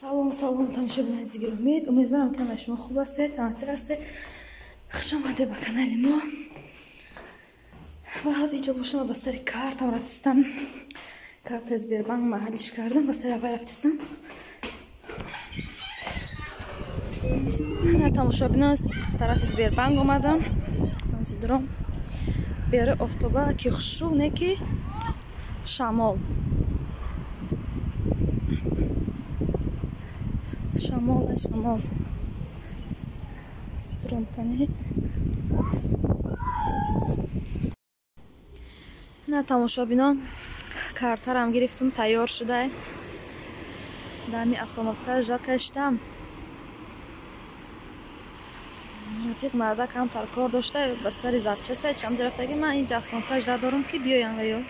Салом, салом, тамошобинони азизи гиромӣ. Умедворам, ки ҳамаи шумо хуб ҳастед, танасиқ ҳастед. Хуш омадед ба канали мо. Ва ҳозир инҷо бошам, ба сари картам рафтистам. Карта Сбербанк маҳаллиш кардам, ба сари аввал рафтистам. На тамошобинон, тарафи Сбербанк омадам. Ҳозир дуром. Бери офтоба ки хушрӯ, не ки шамол. Шамол, шамол. Стром кани. На тамошобинон, картарам гирифтам, тайёр шудай. Дами остановка ждать каштам. Рафиқ марда камтар кор дошта, ба сари запчаста чам рафтаги, ман инҷа остановка ждать дорам, ки биёям ва ё.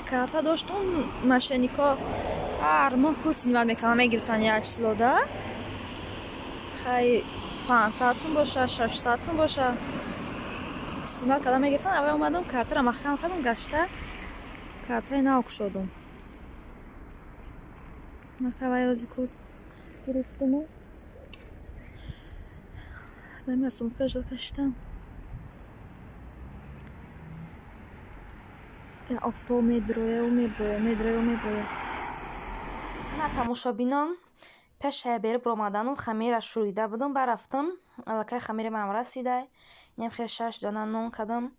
Карта доштум, мошеннико ҳар моҳ пул снимать мекардам, мегирифтан як числода. Хай 500 сум боша, 600 сум боша. Снимать карда мегирифтан, аввал омадам, картаро маҳкам кардам, гашта картаи нав кушодум. Макавай ози ку гирифтуму. Дами остановка ждать каштам. Офтоб медроя, меброя, медроя, меброя. На тамошобинон, пеш бери биромадану хамира шӯрида будам, барафтам. Аллакай хамири ман расидай. Инам хел 6 дона нон кардам.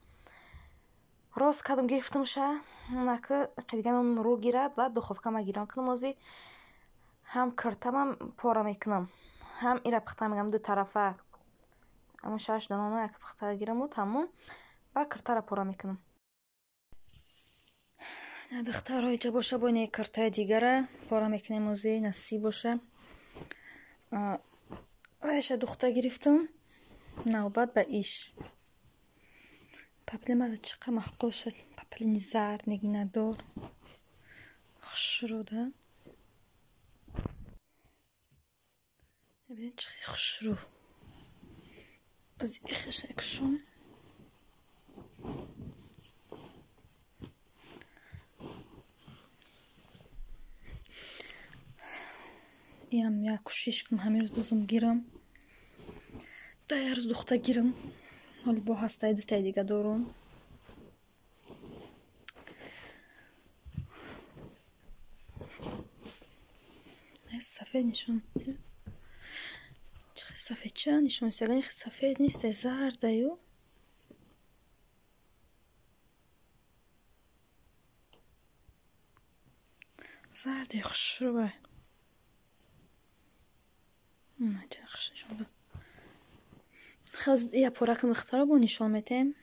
Рост кардам, гирифтамша. Наки дигам рӯ гирад, баъд духовкама гирон кунам ози. Ҳам киртамам пора мекунам, ҳам ира пухта мегам ду тарафа. Ама 6 дона нон як пухта гираму тамом. Баъд киртара пора мекунам. Духтарҳо, инҷа боша, бо ин киртаи дигара пора мекунем ози, насиб боша. Вайша духта гирифтам. Навбат ба иш. Паплин мада чӣ қадр маъқул шуд. Паплини зард, нигинадор. Хушрӯ да. Бибин чӣ хушрӯ. Ози ихаша кушом. Иам як кӯшиш кунам, ҳамин рӯз дузум гирам. Да як рӯз духта гирам. Ҳоли бо ҳастаи дутаи дига дорум. Сафед нишон. Чӣ сафедча нишон истаган, сафед нест, зардаю. Зарди хушрӯ. Я пора кунам духтаро, бо нишон метем.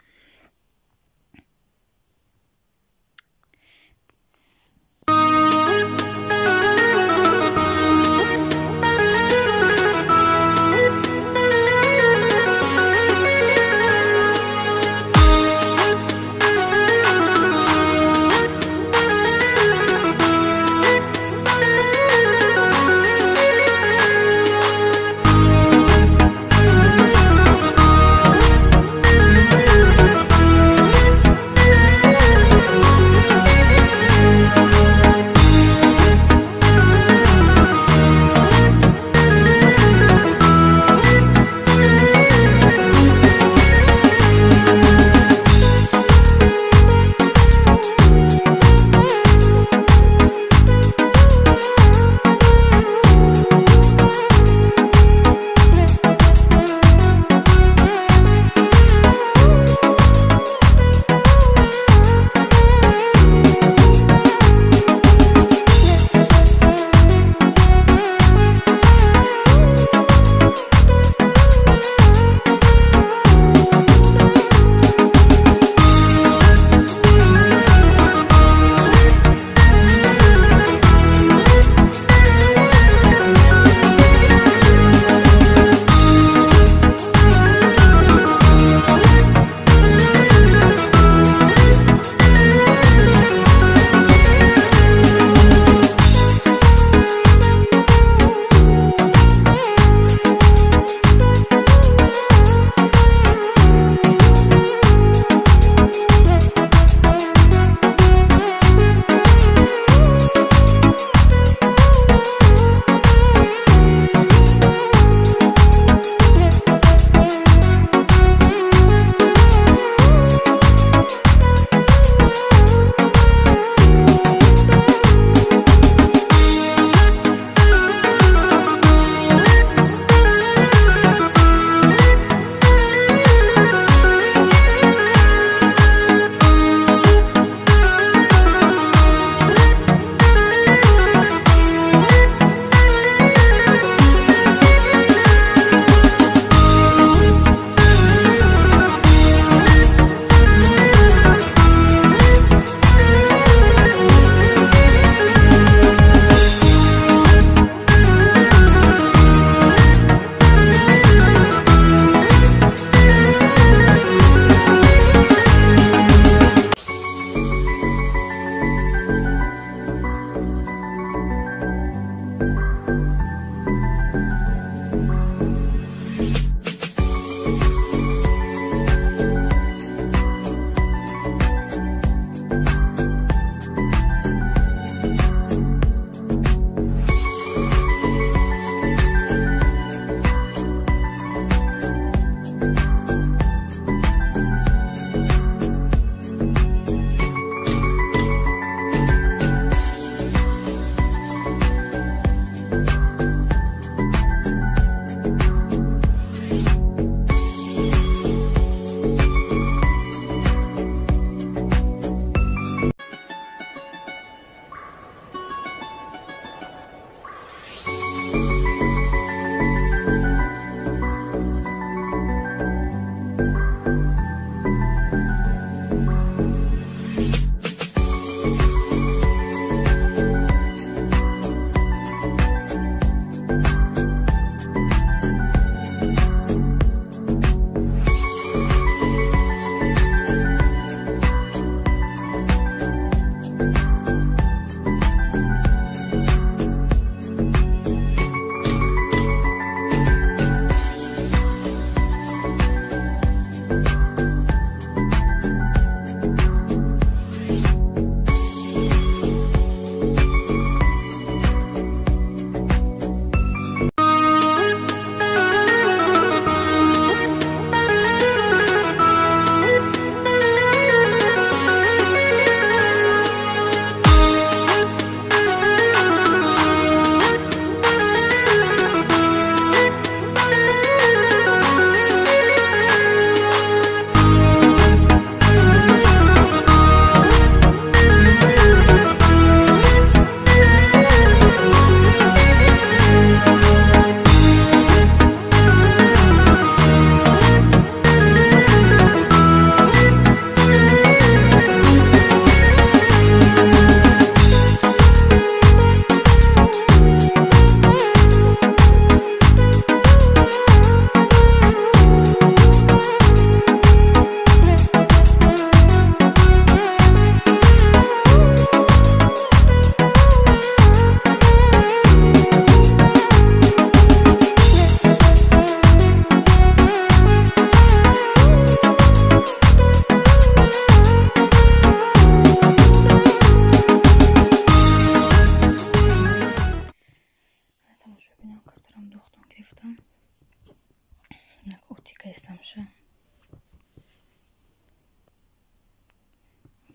кайсамша.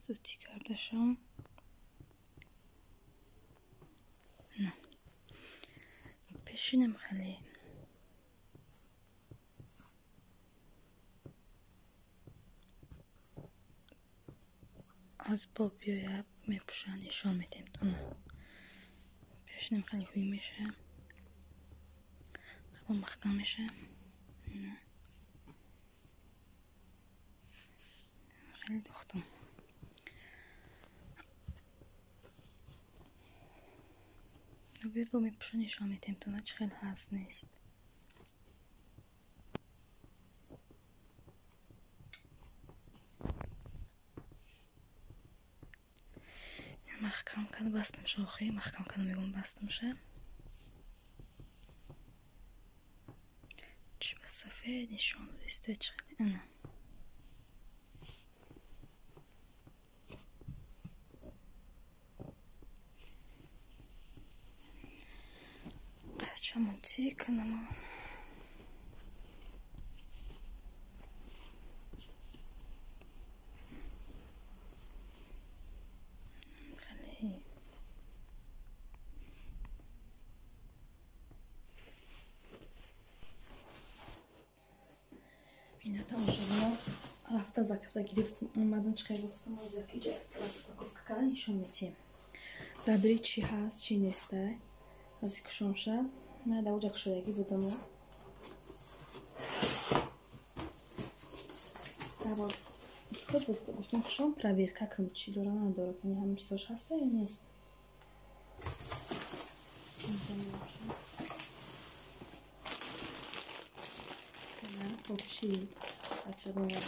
Зути кардашам. На. Пешинам хеле. Асбоб биёя мепӯша нишон медиҳем тона. Пешинам хеле ҳуй меша. Хабо маҳкам меша. На. Хеле духтам. Бо мепӯша нишон медиҳем тона чӣ хел ҳаст нест. Маҳкам карда бастам шохи, маҳкам карда мегӯм бастамша. Чӣ ба сафед нишон доиста чӣ хеле ана. Қачамон чӣ кунам? Ина тамошобино рафта заказа гирифтам, омадам чӣ хел гуфтам, озакиҷа распаковка карда нишон метиҳем. Дадри чӣ ҳаст, чӣ неста. Ози кушомша. Ман дар оҷа кушодагӣ будам. Скотч гуфтам кушом проверка кунам чӣ дора надора, ки ҳама чизош ҳаста ё нест. Вообще, бачадона.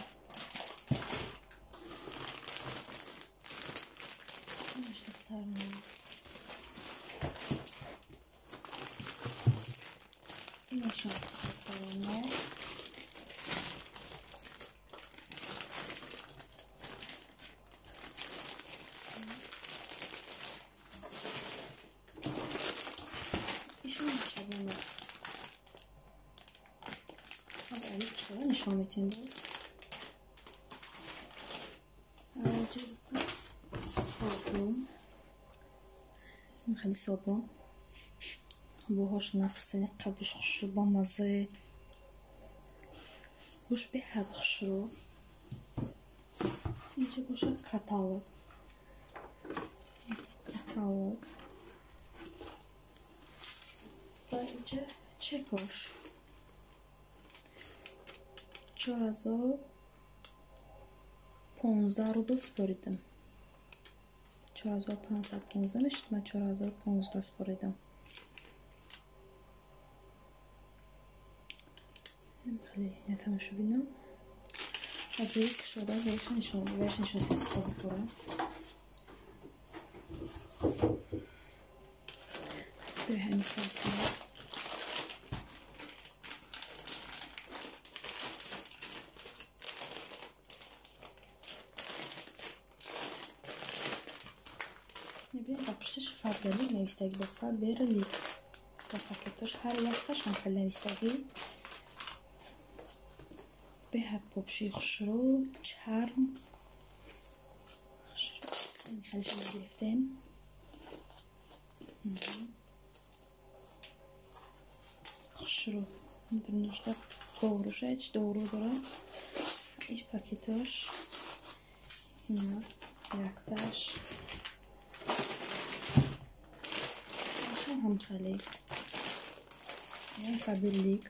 Инаш духтарона. Инашон духтарона. Ишон бачадона. Нишон метиҳем. Собун. Хеле собун. Бӯҳош нафурсани қабуш хушрӯ бо мазза. Бӯш беҳад хушрӯ. Инҷа бошад каталог. Каталог. Ва инҷа чекош. 4015 рубл супоридам. 4515 мешуд, ман 4015 супоридам. Хеле тамошобинам. Ҳозир кушода верша нишон бифора. Биё ҳамин сар кунем. Мебинем ба пушташ Фаберлик навистагӣ, бо Фаберлик. Ба пакетош ҳар якташ ҳам хел навистагӣ. Беҳад попши хушрӯ, чарм. Хушрӯ. Хелешо гирифтем. Хушрӯ. Дурношта доғруша, ҳеч доғру дора. Иш пакетош. Ина якташ. Ҳам хеле. Ин Фаберлик.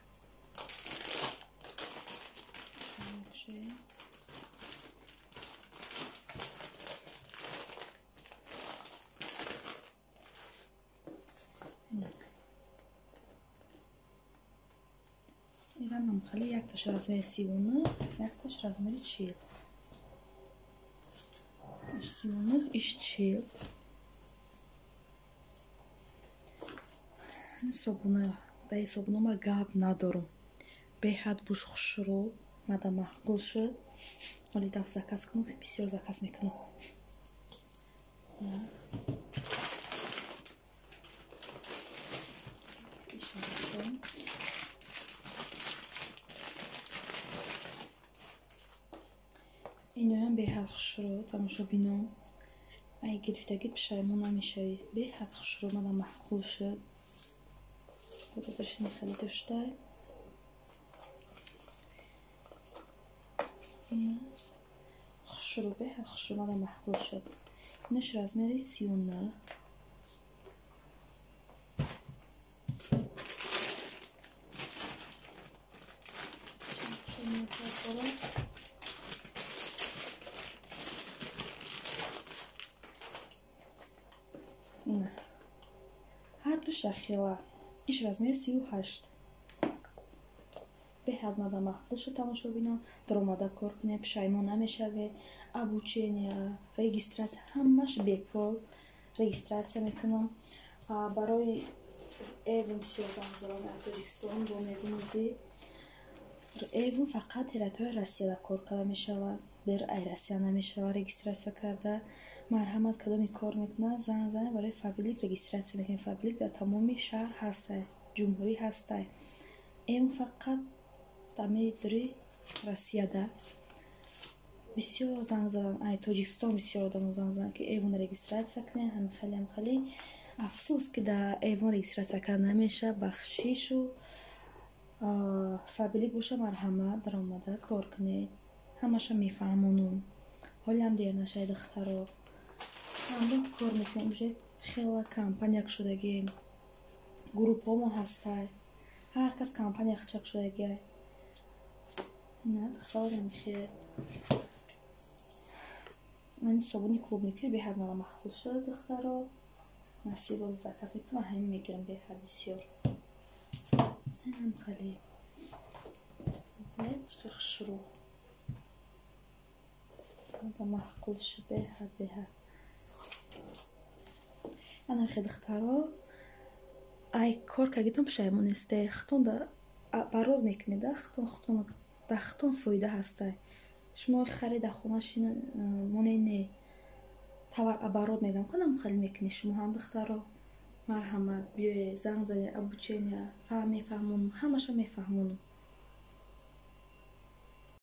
Ирам ҳам хеле якташ размери 39, якташ размери 40. Иш 39, иш 40. Собуна, дар собуна ма гап надорам. Беҳад буш хушрӯ, мада маъқул шуд. Оли даф заказ кунам, бисёр заказ мекунам. Иноям беҳад хушрӯ, тамошобинон. Ай гирифтагит пушаймон намешавӣ. Беҳад хушрӯ, мада маъқул шуд. Бодадашини хеле доштай. Хушрӯ, беҳад хушрӯ, мада маъқул шуд. Инаш размери 39. Ҳарду шахила. Иш размери 38. Беҳад мада маъқул шуд, тамошобинон. Даромада кор кунед, пушаймон намешавед. Обучения, регистрация ҳамаш бепул. Регистрация мекунам. Барои Эвон бисёр занг задам аз Тоҷикистон бо мегӯмӯзӣ. Эвон фақат территорияи Россияда кор карда мешавад. Бер ай Россия намешавад регистрация карда. Марҳамат, кадоме кор мекунад, занг занед, барои Фаберлик регистрация мекунем. Фаберлик дар тамоми шаҳр ҳастай, ҷумҳурӣ ҳастай. Эвон фақат дамедри Россияда. Бисёр занг задан, ай Тоҷикистон бисёр одамо занг задан, ки Эвон регистрация кунед, ҳамихели ҳамихели. Афсӯс, ки дар Эвон регистрация карда намешавад, бахшишу. Фаберлик боша, марҳамат, даромада кор кунед. Ҳамаша мефаҳмонум. Ҳолиам дер нашавед, духтаро. Ҳамроҳ кор мекунем, уже хела компания кушодагием. Группҳомо ҳастай. Ҳар кас компания хича кушодагиай. Ина, духтаро, намихел. Ҳамин собуни клубники беҳад мара маъқул шуд, духтаро. Насиб заказ мекунам, ҳамин мегирам беҳад бисёр. Инам хеле. Чӣ хушрӯ. Маъқул шуд беҳад беҳад. Ана хе, духтаро, ай кор кардагитон пушаймон несте. Хитон барод мекунед, хитон хитон дар хитон фоида ҳастай. Шумо харид дар хона монед, не. Товар оборот мегӯям, кунам хеле мекунед шумо ҳам, духтаро. Марҳамат, биёед, занг занед, обучения, мефаҳмонам, ҳамаша мефаҳмонам.